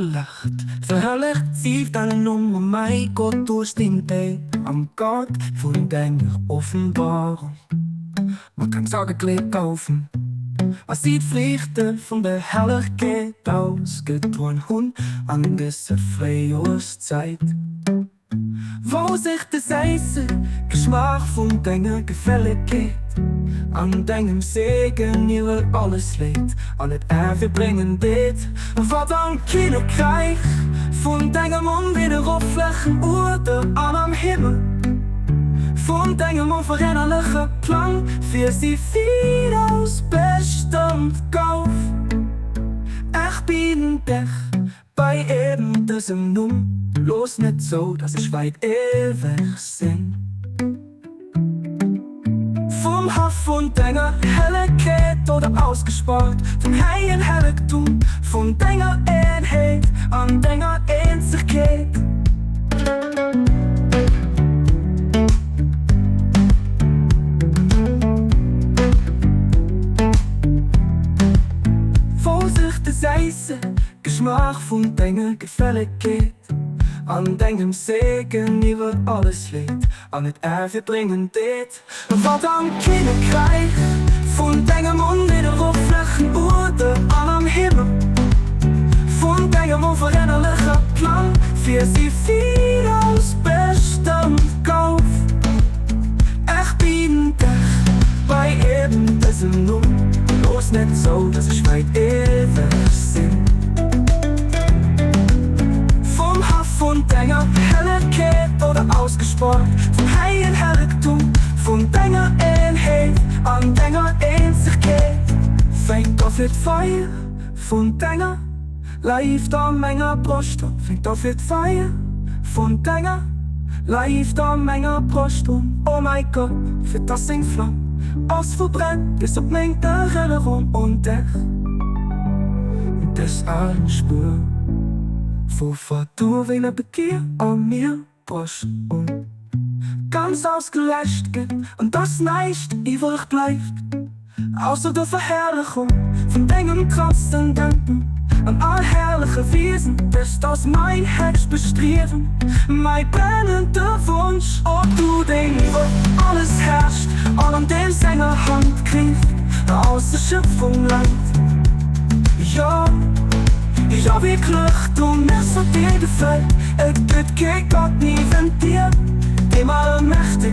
Verherrlecht, verherrlecht sief dein Numm, o mäi Gott, duerch deng Éier am Gott vun denger Offenbarung. Mat deem Sagekleed goufen a si d'Friichte vun der Herrlechkeet ausgedroen hunn an dëser Fréijoerszäit, wou sech de séisse Geschmaach vun denger Gefällegkeet an dengem Segen iwwer alles leet an et ervirbréngen deet, wat am Kinnekräich vun dengem onwidderoflechen Uerder an am Himmel vun dengem onverännerleche Plang fir si viraus bestëmmt gouf. Ech bieden dech bei eben dësem Numm, looss net zou, dass ech wäit ewech sinn vum Haff vun denger Hellegkeet oder ausgespaart vum héijen Hellegtum vun denger Eenheet an denger Eenzegkeet. Wou sech de séisse Geschmaach vun denger Gefällegkeet an dengem Segen iwwer alles leet an et ervirbréngen deet, wat am Kinnekräich vun dengem onwidderoflechen Uerder an am Himmel vun dengem onverännerleche Plang fir si viraus bestëmmt gouf. Ech bieden dech bei eben dësem Numm, looss net zou, dass ech wäit ewech sinn vum Haff vun denger Hellegkeet oder ausgespaart vum héijen Hellegtum vun denger Eenheet an denger Eenzegkeet. Fänk dofir d'Feier vun denger Leift a menger Broscht un, fänk dofir d'Feier vun denger Leift a menger Broscht un, o mäi Gott, fir dass seng Flam ass verbrennt bis op meng Erënnerung un dech. Dës al Spuer vu verduerwener Begier a mir Broscht un ganz ausgeläscht gëtt an dass näischt iwwereg bleift ausser der Verherrlechung vun dengem transzendenten an allherrleche Wiesen. Dëst ass mäin héchst Bestriewen, mäi brennende Wonsch, O du, deen iwwer alles herrscht an an deem senger Hand d'Kraaft aus der Schöpfung läit. Jo, jo wierklech, du méchs wat dir gefält, et gëtt kee Gott niewent dir, deem Allmächtegen.